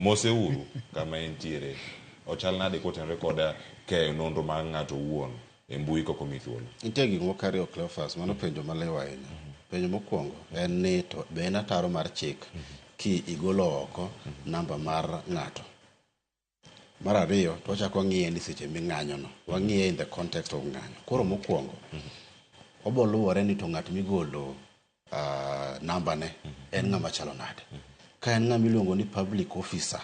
Moseuru kama entiere. Ochal nade kotenore kod keyo nonro mar ng'ato owuon e mbui kok omi thuolo? Nitie gik moko ariyo Cleophas, mano penjo maliw ahinya. Penjo mokwongo en ni to be en ataro mar chik ki igolo oko namba mar ng'ato. Mar ariyo to wachako wang'iye ni seche ming'anyo no, wang'iye in the context of ng'anyo. Koro mokwongo, obo luwore ni to ng'at migolo namba ne en ng'ama chalo nade. Ka en ng'ama iluongo ni public officer,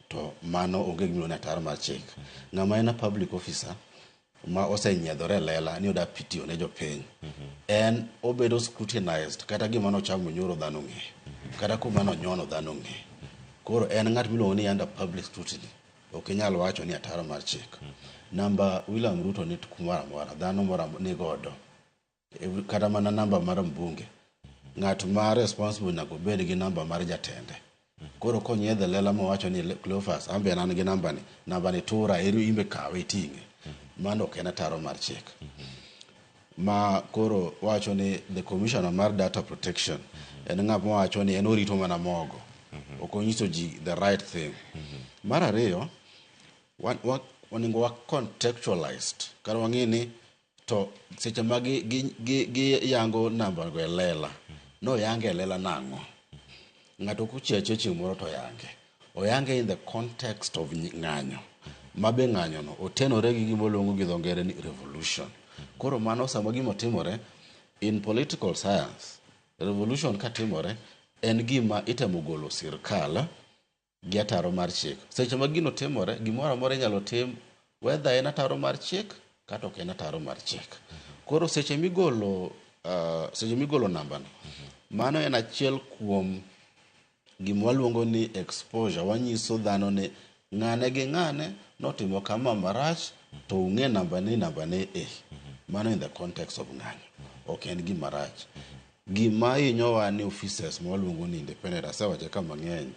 to mano onge gima iluongo ni ataro mar chik. Ng'ama en a public officer ma osenyiedhore e lela ni oda tiyo ne jopiny, en obedo scrutinized kata gima nochamo nyoro dhano ong'eyo, kata kuma nonyono dhano ong'eyo. Koro en ng'at miluongo ni under public scrutiny. Ok inyal wacho ni ataro mar chik. Namba William Ruto ni kumoro amora, dhano moro ni godo. Kata mana namba mar mbunge. Ng'at ma responsible nyaka obed gi namba mar jatende. Koro konyiedho e lela mowacho ni Cleophas, an be an gi namba ni, namba ni tura, eri imbe kawe iting'e. Mano ok en ataro mar chik. Ma koro wacho ni the commissioner mar data protection en ng'at mawacho ni en orito mana mogo. Ok onyiso ji the right thing. Mar ariyo, onego wa contextualized kata wang'e ni to seche ma gi yango namba go e lela, noyange e lela nang'o? Ng'ato ok ochiew achiewa chieng' moro to oyange. Oyange in the context of ng'anyo. Ma be ng'anyo no otenore gi gima oluongo gi dho ngere ni revolution. Koro mano sama gima otimore in political science, revolution katimore en gima itemo golo sirkal gi ataro mar chik. Seche ma gino timore, gimoro amora inyalo tim whether en ataro mar chik kata ok en ataro mar chik. Koro seche migolo namba no, mano en achiel kuom gima waluongo ni exposure. Wanyiso dhano ni ng'ane gi ng'ane notimo kama marach to ung'e namba ni namba ne e. Mano in the context of ng'anyo. Ok en gima rach. Gima hinyowa ni offices ma waluongo ni independent, asewache ka mang'eny,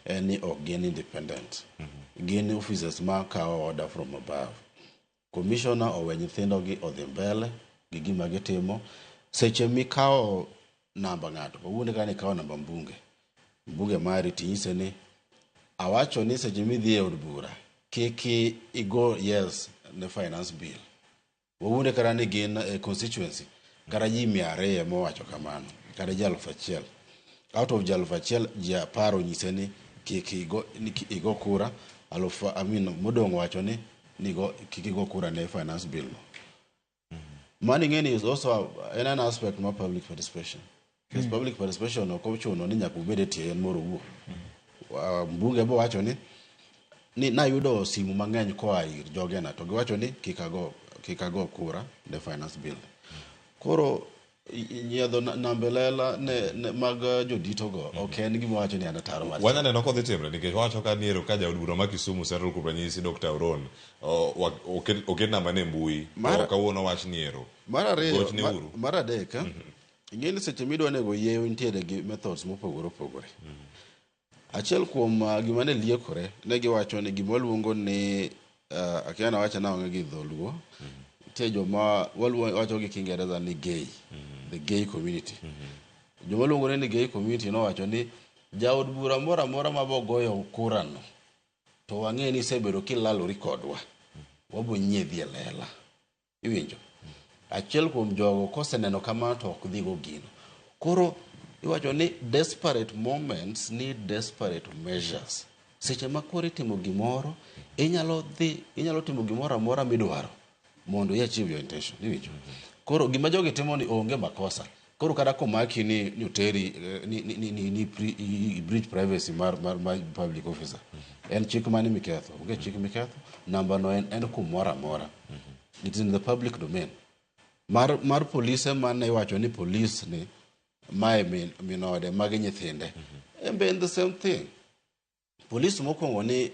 en ni ok gin independent. Gin offices ma kawo order from above. Commissioner owe nyithindo gi odhi mbele gi gima gitimo. Seche mikawo namba ng'ato, wawuond ka ni ikawo namba mbunge, mbunge mari tinyise ni awacho ni seche midhi e od bura kik igo yes ne finance bill. Wawuonde kata ni gin e constituency kata ji 200 mowacho kamano kata ji 1000. Out of ji 1000 ji 10 onyise ni kik igo, ni igo kura aluf, I mean, modong' wacho ni go, kik igo kura ne finance bill no. Mano ing'e ni is also en an aspect mar public participation. Because public participation ok ochuno ni nyaka ubed e tie yien moro owuo. Mbunge bo wacho ni nayudo simu mang'eny koa ir jogena to giwacho ni kik ago kura ne finance bill. Koro nyiedho nambe lela ne mag jodito go ok en gima wacho ni en ataro mar chik. Wanya neno kodhi timre nikech wawacho ka niero ka jaod bura ma Kisumu Central kuom ranyisi Dr. Oron oket namba ne e mbui to kawuono wach niero. Mar ariyo, Gochne uru. Mar adek, ing'e ni seche midwa nego yieyo nitiere gi methods mopogore opogore. Achiel kuom gima ne liekore ne giwacho ni gima waluongo ni akia nawache nang'o gi dholuo. Nitie joma wacho gi Kiingereza ni gay, the gay community. Joma luongore ni gay community nowacho ni jaod bura moro amora ma bo goyo kura no to wang'e ni isebedo kilalori kodwa, wabo nyiedhi e lela. Iwinjo? Achiel kuom jogo koseneno kamano to ok dhigo gino. Koro iwacho ni desperate moments need desperate measures. Seche ma koro itimo gimoro, inyalo timo gimoro amora midwaro mondo i achieve your intention. Iwinjo? Koro gima jogi timo ni onge makosa. Koro kata komaki ni oteri ni breach privacy mar public officer. En chik mane miketho? Onge chik miketho. Namba no en kumoro amora. It is in the public domain. Mar polise mane iwacho ni police ni mae min ode magi nyithinde. En be en the same thing. Polis mokwongo ni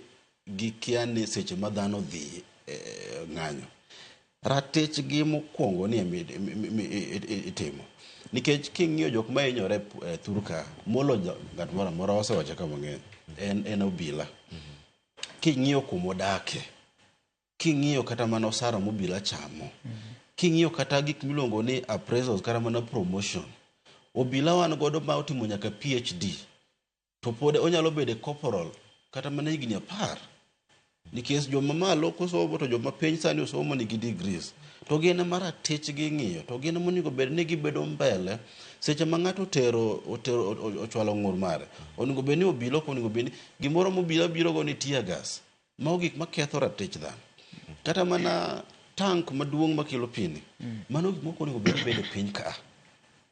gikia ni seche ma dhano dhi ng'anyo. Ratichgi mokwongo ni itimo. Nikech king'iyo jok ma hinyore e thur ka, molo ng'at moro amora wasewacho ka mang'eny, en obila. King'iyo kumodake, king'iyo kata mana osara mobila chamo, king'iyo kata gik miluongo ni appraisals kata mana promotion, obila wan godo ma otimo nyaka PhD, to pod onyalo bedo corporal. Kata mana higni 10. Nikech joma malo kosomo to joma piny sani osomo nigi degrees. To gin ema ratichgi ing'iyo, to gin ema onego bed ni gibedo mbele seche ma ng'ato otero, otero ochwalo ng'ur mare. Onego bed ni obila ok onego bed ni gimoro mobila biro go ni tear gas. Mago gik maketho ratich dhano. Kata mana tank maduong' makelo pi ni, mano gik moko onego bed ni bedo e piny ka.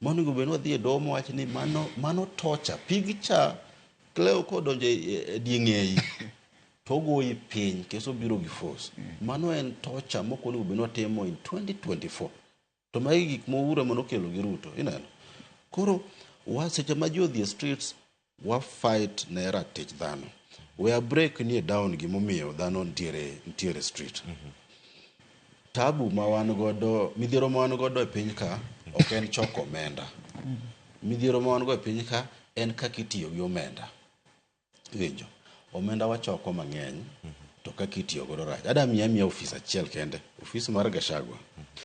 Mano onego bed ni wadhi e doho mawach ni mano, mano torture. Pig cha Cleo kodonjo e dieng'eyi to ogoyi piny kendo obiro gi force. Mano en torture mok onego bed ni watimo in 2024. To magi gik ma Uhuru ema nokelo gi Ruto, ineno. Koro wa seche ma ji odhi e streets wa fight ne ratich dhano. We a break nie down gimomiyo dhano nitiere nitiere street. Tabu ma wan godo, midhiero ma wan godo e piny ka ok en choko omenda. Midhiero ma wan go e piny ka en kaka itiyo gi omenda. Iwinjo? Omenda wachoko mang'eny to kaka itiyo godo rach. Ada miya miya ofis achiel kende, ofis mar Gachagua.